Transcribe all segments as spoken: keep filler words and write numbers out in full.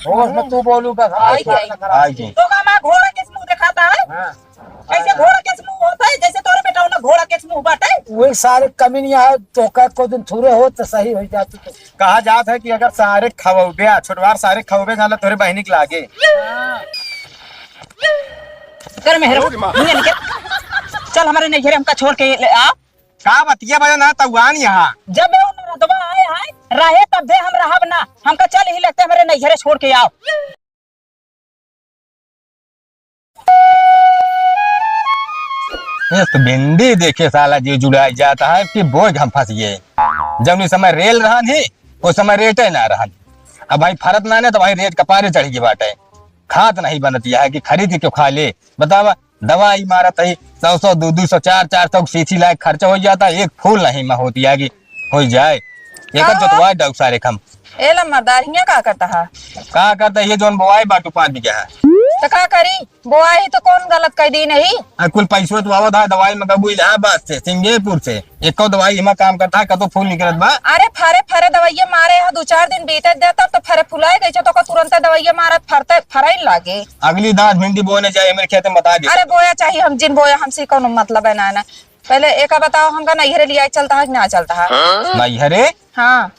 होश में तू बोलू का, आई आई। आई जी। तो का माँ घोड़ा के मुंह दिखाता है? हाँ। कैसे घोड़ा के मुंह होता है? जैसे तोरे बेटा ना घोड़ा के मुंह बाटे। वही सारे कमीनिया है, तो का को दिन थोड़े हो तो सही हो जाती तो। कहा जात है कि अगर सारे खवबे, आ, छोटवार सारे खवबे गाला तोरे बहिनी के लागे। कर मेहर, निकल, निकल। चल हमारे नैहरे हमका छोड़ के ले आ। का बतिया बजा ना तउआन यहाँ। जब वो नरदवा आए हैं, रहे तब दे हम रहब ना। हमका चल ही लगते हमारे नैहरे छोड़ के आओ। ये तो भिंडी देखे साला जी जुड़ाई जाता है कि बोझ हम फंस गए। जब इस समय रेल रहन ही, उस समय रेटे ना रहन। अब भाई फरत ना ने तो भाई रेट कपारे चढ़ गई बाटे। खात नहीं बनत यह है कि खरीद के क्यों खा ले। बतावा, दवाई मारत ही, सौ सौ, दो दो सौ, चार चार सौ के सीसी लायक खर्चा हो जाता है, एक फूल नहीं में होती है कि हो जाए। एकर का हो? जोतवा डाउ सारे खम। ए लम्बरदार, हियां का करता है? का करता है, ये जोन बोआई बाटू पाँच बीघा है। तो का करी, बोआई तो कौन गलत कर दी नहीं? आ, कुल पैसवा तो आवत है दवाई में कबू इलाहाबाद से, सिंगेपुर से, एको दवाई हिमा काम करता है, कतो फूल निकलत बा। अरे फरे फरे दवाइये मारे है, दो चार दिन बीते दे तब तो फरे फुलाए गई छे, तो का तुरंत दवाइये मारत फरते फराइन लागे। अगली दांत भिंडी बोने जाए, मेरे खेत में बता दे। अरे बोया चाहे हम जिन बोया, हमसे कौनो मतलब है ना, ना। पहले एका बताओ, हमका नैहरे लिया चलता है कि ना चलता है? नैहरे? हाँ।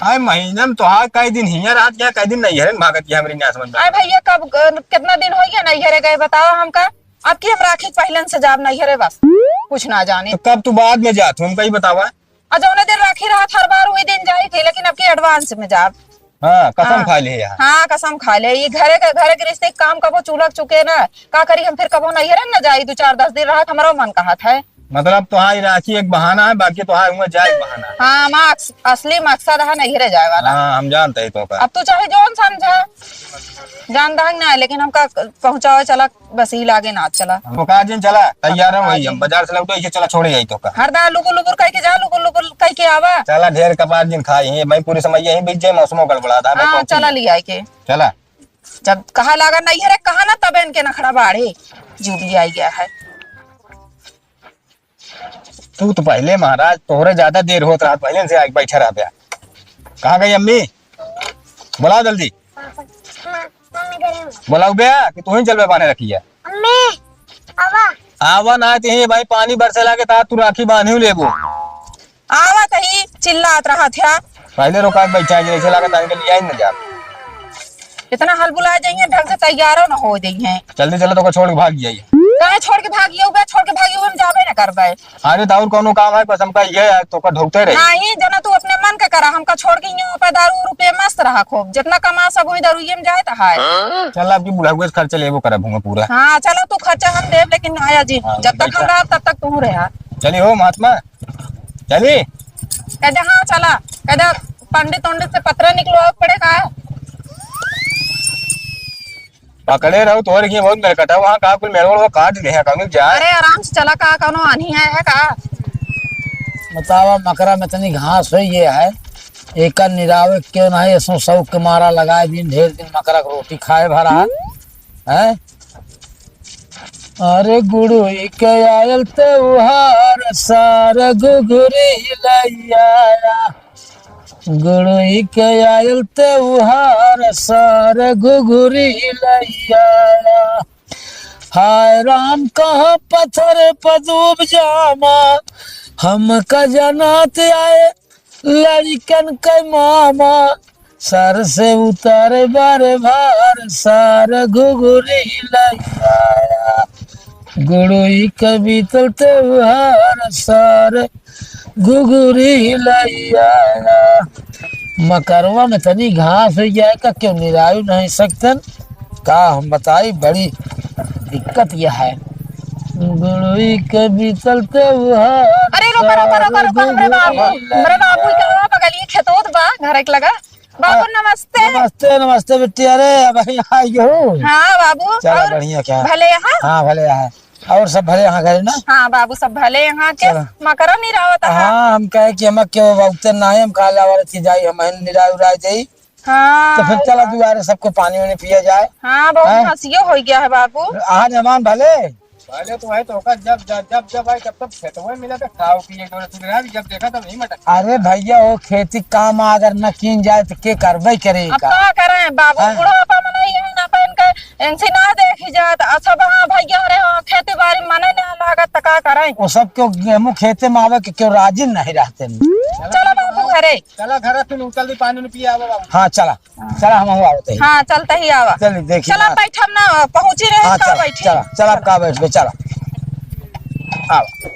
आए महीना में तोहार कई दिन हियां रहत गया, कई दिन नैहरे में भागत गया, हमरे ना समझ में। अरे भैया, कब, अ, कितना दिन हो गया नैहरे गए, बताओ हमका। अब की हम राखी के पहलन से जाब नैहरे, बस कुछ ना जाने। तो कब तू बाद में जात हो, हमका ही बतावा। और जौने दिन राखी रहत हर बार वही दिन जाई थी, लेकिन अब की advance में जाब। हाँ, कसम हाँ। खा ले यहाँ। हाँ, कसम खा ले। ये घरे के, घरे गृहस्थी के काम कबो चूल्हा चुके ना, का करी हम फिर कबो नैहरे न जाई, दो चार दस दिन रहत हमरो मन कहत है। मतलब तोहार राखी एक बहाना है, बाकी तोहार हुआ जाए एक बहाना है। हाँ, हमार अस-, असली मकसद है नैहरे जाए वाला। हाँ, हम जानते हैं तो का। अब तू चाहे जौन समझा, जानता है ना, लेकिन हमका पहुँचावे चला, बस ही लागे ना चला। हम का जिन चला, तैयार है वही, हम बाजार से लौटे, इसे चला छोड़े जाई तो का। हरदा लुबुर लुबुर कह के जा, लुबुर लुबुर कह के आवा। चला ढेर कपार जिन खाई है, मैं पूरी समय यहीं बीत जाए, मौसमो गड़बड़ा था, मैं हाँ, पहुंची चला जाए। लिया के। चला। जब कहा लागा नैहरे, कहा ना तबे इनके नखड़ा बाढ़े, जो भी आई गया है। तू तो पहले महाराज, तोहरे ज्यादा देर होत रहा, पहले से आके बैठा रहा बया। कहाँ गई अम्मी? बुलाओ जल्दी। बुलाओ बया कि तू ही चलबे बांधे रखिया। अम्मी, आवा। आवा ना, ते भाई पानी बरसे लागे, ता तू राखी बांधी लेबो। आवत ही, चिल्लात रहत है। पहले रोका के बैठा है, जैसे लागत है, इनके लिए आई न जा। इतना हल बुलाए जाइए, ढंग से तैयारो न हो जाइए। जल्दी चलो, तो को छोड़ के भाग जाइए। काहे छोड़ के भाग जाऊ बे? छोड़ के भाग जाऊ, हम जाबे न करबे। अरे, तो और कोनो काम है, बस हमका ये है, तो का ढोकते रहे। नहीं, जना तू अपने मन के करा, हमका छोड़ के यूं पे दारू रुपये मस्त रहा खूब। जितना कमा सब वही दारू में जाए तो है। चल, आपकी बुढ़ाऊ के खर्चा लेबो करब हूँ पूरा। हाँ, चलो तू खर्चा हम देब, लेकिन आया जी, हाँ, जब तक बैठा। हम रहब, तब तक तू रहा। चली हो महात्मा। चली। कह दे, "हाँ, चला।" कह दे, "पंडित उंडित से पत्र निकलवावे पड़े का?" पकड़े रहो, तोहरे के बहुत मेरे कटा, वहाँ का कुल मेरे वो काट दे हैं, कौन जा? अरे, आराम से चला, का कौनो आन्ही है, है का? बतावा, मकरा में इतनी घास हुई ये है, एकर निरावे क्यों नहीं, ऐसो शौक के मारा लगाए दिन, ढेर दिन मकरा के रोटी खाए भरा है। हैं? अरे गुड़ुई के आयल त्योहार, सार घुघुरी लैया। गुड़ुई के आयल त्योहार, सार घुघुरी लैया। हाय राम, कहाँ पत्थर पर डूब जामा, हमका जनात आए लड़िकन के मामा, सर से उतारे बारे भार, सार घुघुरी लैया। गुड़ुई के बीतल त्योहार, सार घुघुरी लैया। मकरवा में तनी घास हो जाए का, क्यों निरायु नहीं सकतन? का हम बताई, बड़ी दिक्कत यह है। गुड़ुई के बीतल त्योहार। अरे, रुका, रुका, रुका, रुका, हमरे बाबू, हमरे बाबू के बगलिए खेतोत बा, घर एक लगा। बाबू, आ, नमस्ते। नमस्ते, नमस्ते बिट्टी। अरे, अब यहाँ आई हो। हाँ, बाबू, चला, और बढ़िया क्या? भले यहाँ? हाँ, भले यहाँ। और सब भले यहाँ घरे ना? हाँ, बाबू, सब भले यहाँ के। चला। मकरा निरावत है। हाँ, हम कहे कि हम क्यों वक्त ना है, हम काला वाला चीज आई, हम निराय उराय जाई। हाँ। तो फिर चला दुआरे सबको पानी वानी पिया जाए। हाँ, बहुत हैं? हंसियो हो गया है बाबू। आ मेहमान भले। पहले तो है तो ओकर जब, जब, जब, जब आए तब, तब खेतवे मिला तो खाओ पिए के बोले, तू रह, जब देखा तब यही मटक। अरे भैया, वो खेती काम अगर न कीन जाए तो के करबे करे अब का? का करें बाबू, हाँ। बुढ़ापा में नहीं है ना, अपन के इनसे ना देखी जात। अच्छा बा, हाँ भैया, अरे हाँ, खेती बाड़ी मने ना लागत तो का करें? वो सब क्यों गेहूं खेते में आवे के क्यों राजी नहीं रहते हैं। चलो बाबू घरे। चला घर, तू उतल दी, पानी उनी पिए आवे बाबू। हाँ, चला। चला, हम आवत है। हाँ, चलते ही आवा। चल, देखी चला, बात। बैठब ना, पहुँची रहे, हाँ, का चला, बैठी? चला, चला, आप का बैठ बे, चला। आवा।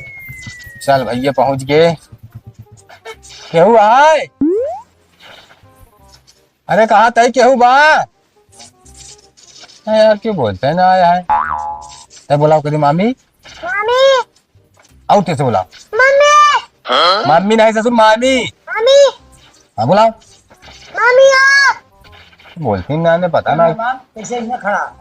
चल भैया, पहुँच गए। केहू आए? अरे, कहाँ तई केहू बा? अरे यार, क्यों बोलते हैं ना आया है? तब बुलाओ करी मामी। मामी। और कैसे बुलाओ? मम्मी। मम्मी नहीं ससुर, मामी। मामी। हाँ, बुलाओ। मामी आ। बोलती ना, ने पता ना। कैसे इन्हें खड़ा?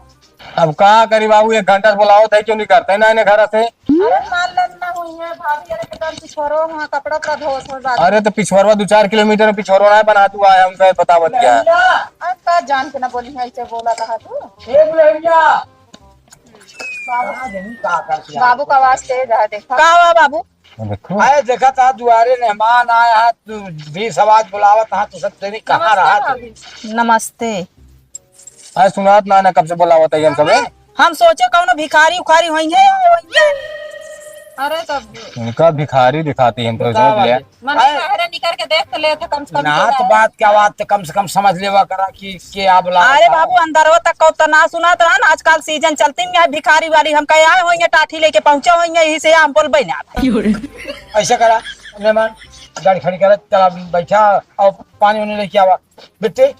अब का करी बाबू, एक घंटा से बुलाओ थे, क्यों नहीं करते ना इन्हें घर से? अरे माल लन्ना हुई है, भाभी, अरे एकदम पिछोरो हुआ, कपड़ा उपड़ा धोत हो जाता। अरे तो पिछोरवा दो चार किलोमीटर में पिछोरवा ना बना तू आया, हमका बतावत क्या? अब का जान के ना बोली है, ऐसे बोला कहा तू? ए बुढ़ैया, बाबू का आवाज तेज है, देखा। का हुआ बाबू? देखो। अरे देखा था दुआरे मेहमान आया है, तू बीस आवाज बुलावत है, तू सब तेरी कहाँ नमस्ते रहा तू? भाभी। नमस्ते। अरे सुनात ना, ना कब से बुलावत है हम सबे। हम सोचे कौनो भिखारी उखारी होई है, होई है। अरे तब उनका भिखारी दिखाती है, तो का सोच बात लिया। है? मने अरे, बाहरे निकर के देख तो लेत है, कम से कम ना तो बात क्या बात, तो कम से कम समझ लेवा करा कि के आप लावत अरे हो। बाबू, अंदरवा तक को तो ना सुनात रहा ना, आजकल सीजन चलती में है भिखारी वाली, हम कहे आए होइहैं, टाठी लेके पहुँचे होइहैं, यही से हम बोलबे ना। ऐसे करा, मेहमान, गाड़ी खड़ी करा, चला बैठा और पानी उनी लेके आवा। बेटी,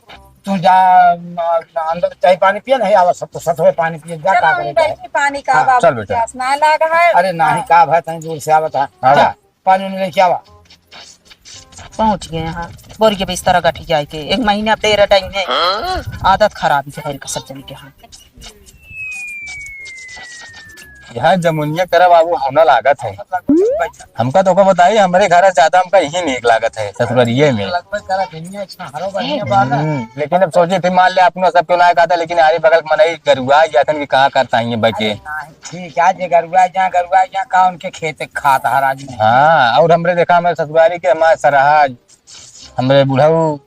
तू जा, अंदर चाय पानी पिए, नहीं आवा, सब तो सत हुए पानी पिए, जा, चलो, का हम करेगा? बैठे, पानी का हाँ, बाबू, चल बेटा। प्यास ना लाग है। अरे, नहीं, हाँ। का भाई, तनी दूर से आवत है। हाँ। जा। पानी उनी लेके आवा। पहुँच गए हैं। बोरी के बिस्तर गठी जाए के। एक महीना अब डेरा टाइम है। आदत खराब है इनका सब जने के। हाँ। यह जमुनिया करा बाबू होना लागत है। हमका तो को बताई, हमरे घर से ज्यादा हमका यही नीक लागत है, ससुररिये में। हम्म, लेकिन अब सोचे थे, मान ले अपनो सब क्यों ना कहता, लेकिन आरे बगल के मनई गरुआ जातन कि कहाँ करता है ये बचे। ठीक है, जे गरुआ जा, गरुआ जा, का उनके खेत खात हर आदमी। हाँ, और हमरे देखा, हमरे ससुरारी के हमारे सरहज, हमरे बुढ़ऊ,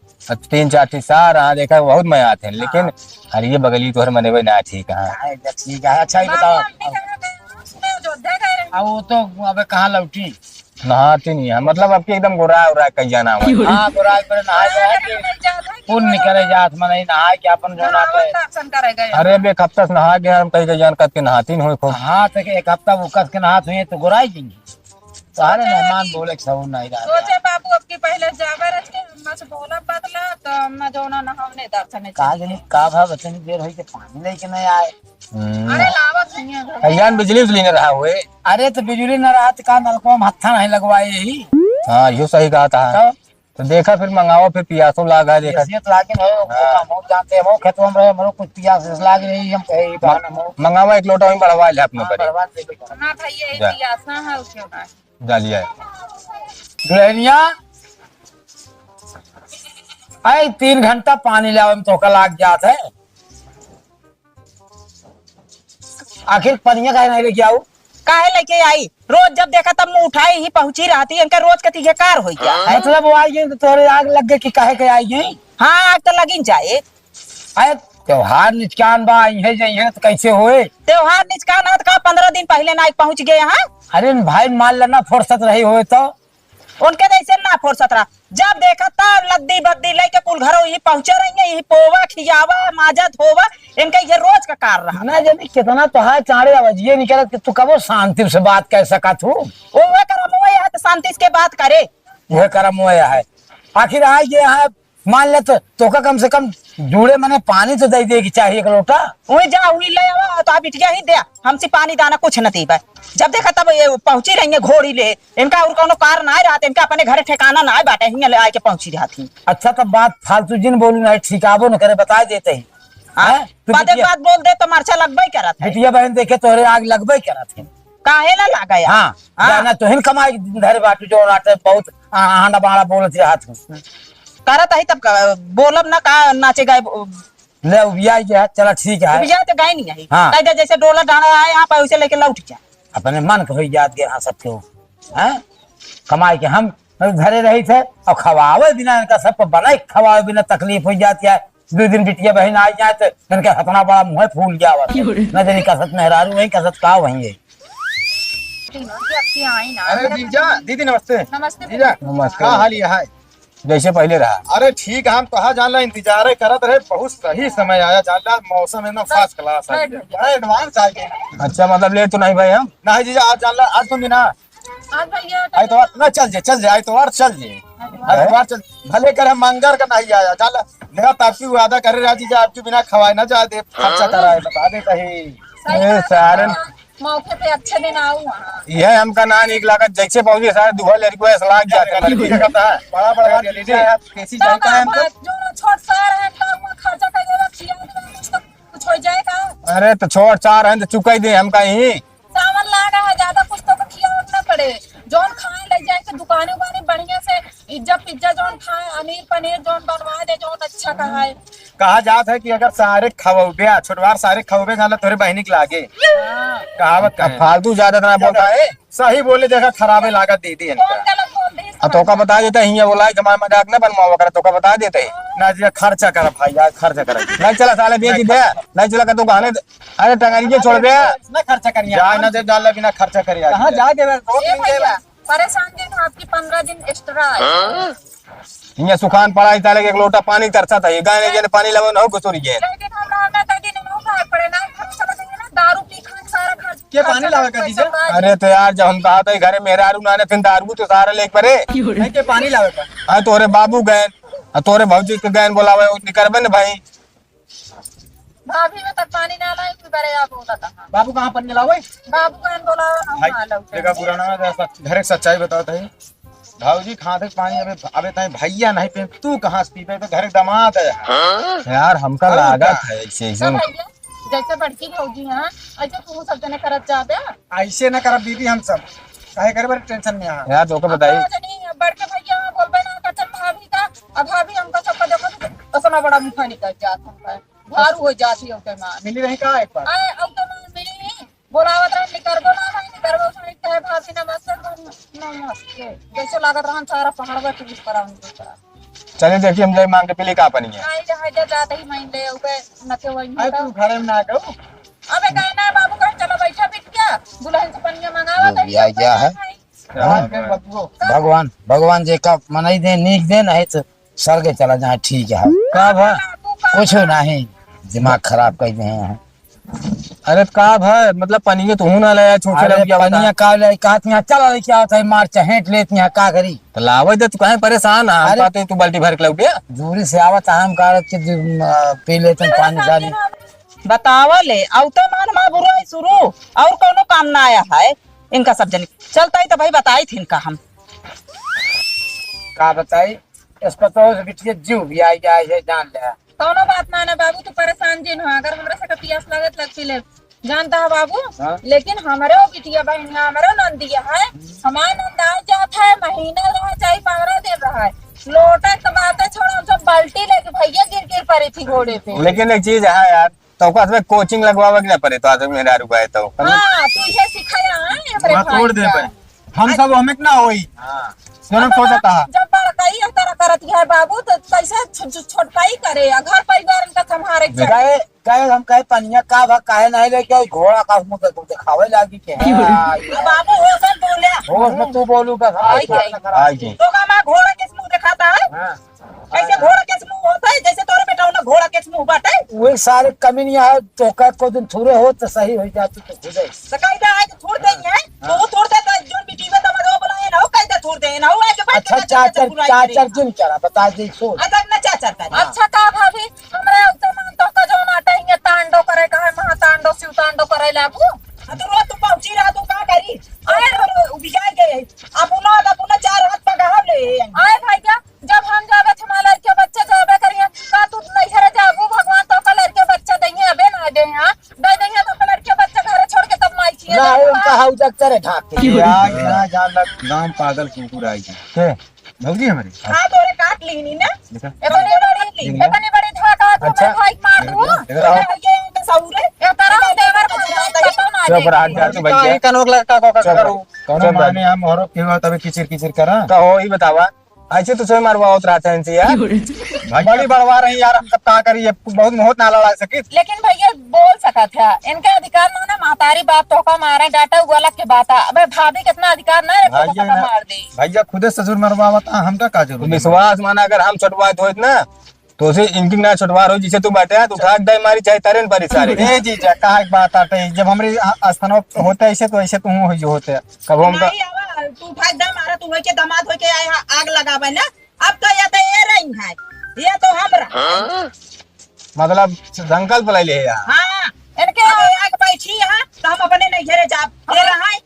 तीन चार ठी सार, हाँ, देखा, बहुत मया आते हैं, लेकिन हाँ। अरे ये बगली तोहर मने भाई ना ठीक है। हाँ, ये ठीक है। अच्छा, ये बताओ। अब वो तो अबे कहाँ लौटी? नहाती नहीं है, मतलब, अब की एकदम गोरा उरा कहिया ना हुआ। हाँ, गोरा एक बार नहा गया है कि पुण्य करे जात मनई नहा के अपन जो ना नहावन करे। दर्शन करे गए। अरे, अब एक हफ्ता से नहा गया, हम कहीं गए जान करके नहाती नहीं हो खूब। हाँ, तो एक हफ्ता वो कस के नहात हुई तो गोराई जाएंगे। सारे मेहमान बोले के सहूर नहीं रहा। सोचे बाबू, अब की पहले जावे रच के अम्मा से बोला बदला, तो अम्मा जो ना नहावने दर्शन है कहा चली। जनी का भा बचन देर होई के पानी लेके नहीं आए। हम्म। अरे लावत नहीं है घर। कल्याण बिजली उजली न रहा हुए। अरे तो बिजली न रहा तो का नलको में हत्था नहीं लगवाए यही। हाँ, यो सही कहा था। तो? तो देखा फिर मंगावा, फिर पियासो लागा है, देखा। पियासियत लागे न हो, हाँ। हम जानते हैं, वो खेतवा में रहे, हम लोग कुछ पियास लाग रही, हम कहे, ये बहाना हो। मंगावा एक लोटा वहीं बढ़वा ले अपने हाँ, ऊपर ही। बढ़वा दे बेटा। ना भाई, ये जा। पियासा है, उठे ना। जा लिया है। दुल्हनिया, आई तीन घंटा पानी लावे में तोहका लाग जात है। आखिर पनिया काहे नहीं लेके आऊ? काहे लेके आई? रोज जब देखा तब मुँह उठाई ही पहुँची रहती, इनका रोज के तीखे कार होई गया है। मतलब वो आई गई तो तोहरे आग लग गई कि काहे के आई गई? हाँ, आग तो लगिन जाए। अरे त्योहार निचकान बा, इहे जइहे तो कैसे होए? त्योहार निचकान है तो का पन्द्रह दिन पहले ना पहुँच गए यहाँ? अरे भाई मान लेना फुर्सत रही होए तो। उनके जैसे ना फुर्सत रहा, जब देखा तब लद्दी बद्दी लेके कुल घरों यही पहुँचे रही है, यही पोवा खियावा माजा धोवा, इनका ये रोज का कार रहा। ना जाने कितना तोहार चाँड़े आवाजिए निकलत कि तू कबो शांति से बात कर सकत हो। वो, वो करम वो है तो शांति से बात करे। वह करम वो है। आखिर आए ये है मान ले तो, तोका कम से कम जूड़े मने पानी तो दे दे के चाहिए एक लोटा। उही जा, उही ले आवा, तो आप बिटिया ही दे, हमसे पानी दाना कुछ न दीबे। जब देखा तब ये पहुँची रही है घोड़ी ले, इनका और कौनो कार ना रहत, इनका अपने घरे ठिकाना ना बाटे, हियाँ ले आए के पहुँची रहत ही। अच्छा तो बात फालतू जिन बोलू ना, ठिकाबो न करे, बता देते ही। हाँ, हैं? तू बात एक बिटिया बात बोल दे तो मरचा लगबे करत है। बिटिया बहन देखे तोहरे आग लगबे करत है। काहे ना लागे यार? हाँ, हाँ। जाना तो हिन कमाई धरे बाटू जो नाटे बहुत आ, आंडा बाड़ा बोलत रहत हूँ। करत ही तब का, बोलब ना का नाचे गाए बो-, ले, उबिया गया, चला ठीक है। उबिया तो गए नहीं है। हाँ। कह दे, जैसे डोला डाला है यहाँ पर, उसे लेके लौट जा। अपने मन के होई जात के यहाँ सबके हो। हैं? कमाई के हम घरे रही थे और खवावे बिना इनका सबको बनाई, खवावे बिना तकलीफ हो जाती है। दो दिन बिटिया बहन आ जाए तो इनका हतना बड़ा मुँह फूल जावा। न जानी कसत मेहरारू वही, कसत का वही है। तीनों की अच्छी आई ना। अरे जीजा, दीदी नमस्ते। नमस्ते जीजा। नमस्ते। का हाल है? जैसे पहले रहा। अरे ठीक, हम कहा जान ला इंतजारे करत रहे, बहुत सही समय आया जान ला, मौसम एकदम first class है। बैठ भैया। अरे advance आ गए। अच्छा, मतलब लेट तो नहीं भाई हम? नहीं जीजा, आज जान ला, आज तुम बिना आज भैया आइतवार ना चल जे, चल जे, आइतवार चल जे। आइतवार चल, भले कर हम मंगर का नहीं आया, जान ला, मेरा तरफी वादा करे रहा जीजा, आपके बिना खवाए ना जाए दे, खर्चा कराए, बता दे कहीं। सही ए, बात है। सारन। मौके पे अच्छे दिन आओ वहाँ। यह हमका ना नीक लागत, जैसे पहुँचे सारे दुहा लड़को ऐसा लाग जाते हैं। बड़ा बड़ा जीजा है, आप कैसी तो जानता है हमको? जो छोट सार है, तो वो खर्चा कर देगा, खिया देगा, कुछ तो कुछ हो जाएगा। अरे तो छोट सार है तो चुकाई दे हमका ही। सावन लागा है, ज्यादा कुछ तो खिया ना पड़े। जौन खाए ले जाए के दुकाने उकाने बढ़िया से इज्जत पिज्जा जौन खाए, अनीर पनीर जौन बनवा दे, जौन अच्छा कहाए। कहा जात है कि अगर सारे खवबे, छोटवार सारे खवबे, जान ला तोरे बहिनी के लागे। हाँ। कहावत का अब है। फालतू ज्यादा ना बोलता है। सही बोले, देखा खराबे लागत दीदी इनका। कौन गलत बोल दे इस अब तोका बात में? बता देता है, हियाँ बोला है, जमा मजाक ना बनवावा कर, तोका बता देता है। ना जी, खर्चा कर भाई, आज खर्चा कर। नहीं चला साले, बेच दे। नहीं चला का तो कहने दे। अरे टंगरिया छोड़ बे। ना खर्चा करिए। जा ना दे, डाला बिना खर्चा करिए। कहाँ जा दे बे? रोक ए लेंगे भैया, बे। परेशान जी, आपकी पन्द्रह दिन extra है। हियाँ सुखान पड़ा है, साले के एक लोटा पानी तरसा था, ये गाय ने जेने पानी लावे ना हो घुसुरी गए। लेकिन हम रहना था कि नहीं भाग पड़े ना, खर्च कर देंगे ना, दारू पी खान सारा खर्च, के पानी खर्चा लावे का कर जीजा? सब। अरे तो यार, जब हम कहा था घरे मेहरारू नाने फिर दारू तो सारा लेके परे। नहीं के पानी लावे का? हाँ, तोरे बाबू गए, और तोरे भौजी के गए बोलावे, वो निकरबे न भाई। भाभी में तक पानी ना लाई, तू बरे आप बोला था। बाबू कहाँ पानी लावे? बाबू गए बोला, हम भाई, ना लाओ। देखा, बुरा ना है, सच-, घर एक सच्चाई बताओ तो है। भाऊजी खाते पानी अबे, अबे ताई भैया नहीं पीबे, तू कहाँ से पीबे? तो घर के दामाद है। हाँ? यार, हमका और लागत का? है ऐसे ही। तो भैया, जैसे बड़की भौजी हैं, ऐसे तू सब जने करत जाबे। ऐसे ना करब दीदी हम सब, काहे करे बड़े tension में हैं। यार, तोके अब बताई। तो जनी, अब बड़के भैया बोलबे ना, कचन भाभी का, अब भाभी हमका सबका देखो तो इतना बड़ा मुँह निकल जात हमका, भारू हो जाती हो के मार। मिली रही का एक बार? आए, अब तो मार मिली। बोलावत रहन, निकरबो ना भाई, निकरबो भाई, कहे भाभी नमस्ते, हम नमस्ते। जैसे लागत रहन सारा पहाड़वा टूट पड़ा उनके ऊपर। चले देखी हम जाई मांग के पी ली का पानी है। आई जहाँ जा जाते ही मैं ले उबे नचे वही अरे होता। तू घरे में ना गऊ। अबे कहे ना बाबू कहे चलो बैठा बिटिया, दुल्हन से पनिया मंगावा जो तो भी आ गया है। भाई। हाँ। भगवान, भगवान जी का मनई दे, नीक दे, नहीं तो सरगे चला जाए, ठीक है। का भा? कुछ नहीं, दिमाग खराब कर दे हैं। अरे का भा, मतलब पनिया तो हूँ ना लाया, छोटे अरे लड़किया बता। पनिया का ले, कहत यहाँ चला लेके आवत है, मार चहेट लेत यहाँ का करी। तो लावे दे, तू काहे परेशान है? हम अरे कहते तू बाल्टी भर के लौटे। दूरी से आवत है, हम कहत कि दू, अ, पी लेते हैं पानी डाली। बतावा ले, अउते मन मा बुराई शुरू, और कौनो काम ना आया है इनका सब जने। चलता ही तो भाई बताई थी इनका हम। का बताई? इस पतोह से बिटिया जीव भी आई जाए है, जान ले। कौनो बात ना, ना बाबू, तू परेशान जिन हो। अगर हमरा से पियास लागत लग पी ले, जानता है बाबू, हाँ? लेकिन हमरो बिटिया बहन है, हमरो नंदिया है, हमार नंद आ जात है, महीना रहे चाहे पन्द्रह दिन रहे, लोटा के बातें छोड़ो, जो बाल्टी लेके भैया गिर गिर पड़ी थी घोड़े पे। लेकिन एक चीज है यार, तो ओकरा से coaching लगवावे के ना पड़े, तो आज मेहरारू आए तो। हाँ, तू इहे सिखाया है हमरे वहाँ भाई तोड़ दे का। भाई। हम सब हमें ना होई। हाँ। सुनो, अब सोचा था। जब बड़काई है तरह करत है बाबू, तो कैसे छ-, छ-, छोटकाई करे या घर परिवार इनका संभारे के चाही। कहे, कहे हम कहे पनिया का भा काहे नहीं लेके आई, घोड़ा का मुंह तक दिखावे लागी के। हाँ, ये अब बाबू होश में बोले। होश में तू बोलू बस। आई, आई। आई जी। तो का मैं घोड़ा के मुंह दिखाता है? हाँ। ऐसे घोड़ा के मुंह होता है, जैसे तोरे बेटा ना घोड़ा के मुंह बाटे। वही सारे कमीनिया है, तो का को दिन थोड़े हो तो सही हो जाए, तू तो हो जाए। तो कह दे, आज थोड़ दे है, हाँ। तो वो थोड़ दे, तो जो बिटी में तो मरो बुलाए ना, वो कह दे थोड़ दे ना, वो आके बैठ अच्छा, के चार, चार, बुराई चार, करे। चार दिन करा, बता दे, सो। अच्छा, ना चार, चार कर। हाँ। अच्छा, का भाभी, हमरा उतना मान तो का जो नाटे हिंगे तांडव करे, कहे महा तांडव, शिव तांडव करे लागू। आ तो रोज तू पहुंची रहा, तू का करी? अरे, उबिया गए। अब उन्हों, अब उन्हों चार हाथ पगाव ले। आए भैया, जब हम जाबे तो हमार लड़के बच्चे जाबे करिए, का तू नैहरे जाबू, भगवान तो का लड़के बच्चे दइहे, अबे ना दे, हाँ? दे दइहे तो का लड़के बच्चे घरे छोड़ के तब माई छिए ना, जाबू, हम हाँ? कहा उजक चरे ढाक के। ये आ गया, जा लग गांव पागल कुकुर आई है। के? भौजी हमारी। हाँ, तोरे काट लीनी ना। देखा? इतनी बड़ी, इतनी बड़ी धाका, तो अच्छा। मेरे भाई मार दूँ। इधर आओ। ये तो सौर है। ये तरह हम देवर को पता मारे। चुप रहा, जा तू भैया। काहे कानों लगा का, का, का चुप करो? रहो। कौनो चुप रहो। माने हम औरत के हुआ तबे किचिर किचिर करा। कहो, ई बतावा, ऐसे तो सोई मरवावत रहत है इनसे यार। क्यों रे? बड़ी बड़वा रही यार, हम सब का करी, ये बहुत मोहत ना लड़ा सकित। लेकिन भैया बोल सकत है, इनके अधिकार में ना महतारी बाप तोहका मारे, डांटे, उ अलग के बात है। अबे भाभी कितना अधिकार ना रखे, भैया तोहका ना, मार दे। भैया खुदे ससुर मरवावत है, हमका का जरूरत है? विश्वास माना, अगर हम छोटवात होइत ना, तो से इनकी ना छोटवार हो, जिसे तू बाटे, तो उठा के दे मारी, चाहे तरेन पर इशारे। ए जीजा, का एक बात आटे, जब हमरे आ-, आस्थानो होते ऐसे, तो ऐसे तू हो, जो होते। कब हम का नहीं आवा, तू उठा के दे मारा, तू होइके दामाद होइके आए हा, आग लगावे ना। अब तो ये तो ये रही है, ये तो हम रहा। मतलब संकल्प ले ले यार। हाँ, इनके अब ये आग बैठी है, तो हम अपने नैहरे जाब। ये रहा है।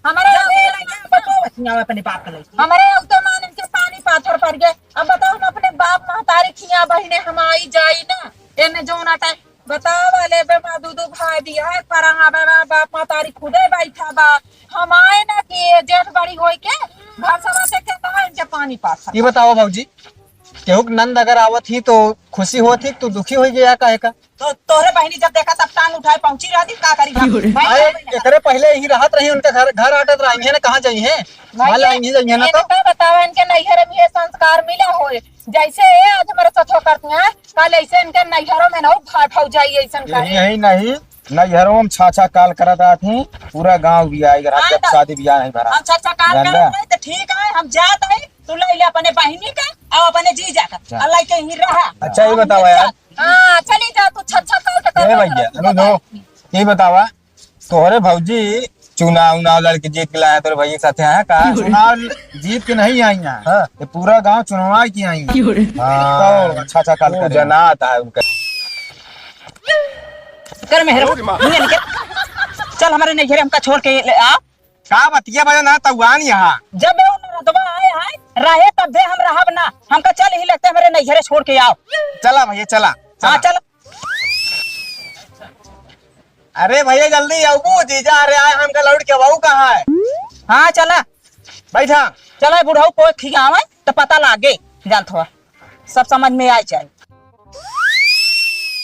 हमरे जब ये लगे, बटो बचिया अपने बाप के लगे। हमरे अब तो मान इनके पानी पाथर पड़ गए। अब बताओ, हम अपने बाप महतारी खिया बहिने हम आई जाई ना, एने जौन अटे बताओ वाले बे, माँ दू दू भाई बियाह परांगा बे, बे, बाप महतारी खुदे बैठा बा। हम आए ना कि ये जेठ बड़ी होई के घर सभा से के कहा इनके पानी पाथर। ये बताओ भौजी, केहू के नंद अगर आवत ही तो खुशी होत ही, तू दुखी होई गया काहे का? तो तोहरे बहिनी जब देखा तब टांग उठाए पहुंची रहती, का करी हम? क्यों रे? भाई, अरे, भाई, एकरे पहले यही रहत रही, उनके घर, घर आटत रही है ना, कहाँ जाई है? भाई, मान ला, ये यहीं जाई है ना तो? इनका बतावा, इनके नैहर में ये संस्कार मिला होए, जैसे ये आज हमारे साथ करती हैं, कल ऐसे इनके नैहरों में ना हो, भाई, भाई जाई ऐसन करे। यही नहीं, नैहरों में छा छा काल करत आती, पूरा गांव भी आएगा, हाँ, जब तो शादी ब्याह नहीं भरा। हम छा छा काल जानला? करत रहे तो ठीक है, हम जात है, तू ले ले अपने बहिनी का और अपने जीजा का, जा। और लेके यहीं रहा। अच्छा, ये हम बतावा यार, जात। हाँ, चली जा, तू छत छत काल तक ए भैया, अरे नो, ये बतावा, तोहरे भौजी चुनाव उनाव लड़ के जीत के लाया, तोरे भैया के साथे आया का? चुनाव जीत के नहीं आई हैं। हाँ। ये पूरा गांव चुनवा के आई हैं। क्यों रे? हाँ। तो अच्छा, अच्छा काल वो करे। जनात है उनका। कर मेहर, निकल, निकल। चल, हमारे नैहरे हमका छोड़ के ले आ। का बतिया बजा ना तउआन यहाँ। जब वो नरदवा आए हैं, रहे तब भी हम रहब ना। हमका चल ही लगते, हमारे नैहरे छोड़ के आओ। चला भैया, चला, हाँ, चला। चल। अरे भैया, जल्दी आऊ, जीजा, अरे आए, हमका लौट के आऊ कहाँ है? हाँ, चला। बैठा। चला, बुढ़ऊ को खियावे, तो पता लागे, जानत हो, सब समझ में आ जाए।